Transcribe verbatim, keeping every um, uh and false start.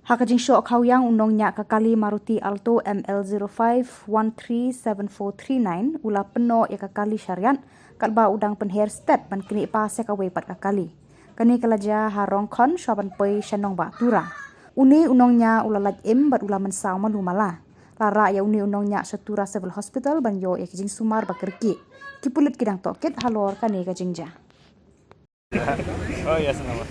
Ha ka jingshoh khawiang, u nongñiah ka kali Maruti Alto M L zero five one three seven four three nine u la pynnoh ïa ka kali shariat katba u dang pynher stet ban knieh pass ïa kawei pat ka kali. Kane ka la jia ha Rongkhon shuwa ban poi sha nongbah Tura. Une u nongñiah u la lait im bad u la mynsaw malu mala. La rah ïa une u nongñiah sha Tura Civil Hospital ban ïoh ïa ki jingsumar ba kyrkieh. Ki pulit ki dang tohkit halor kane ka jingjia. Oh, yes, no.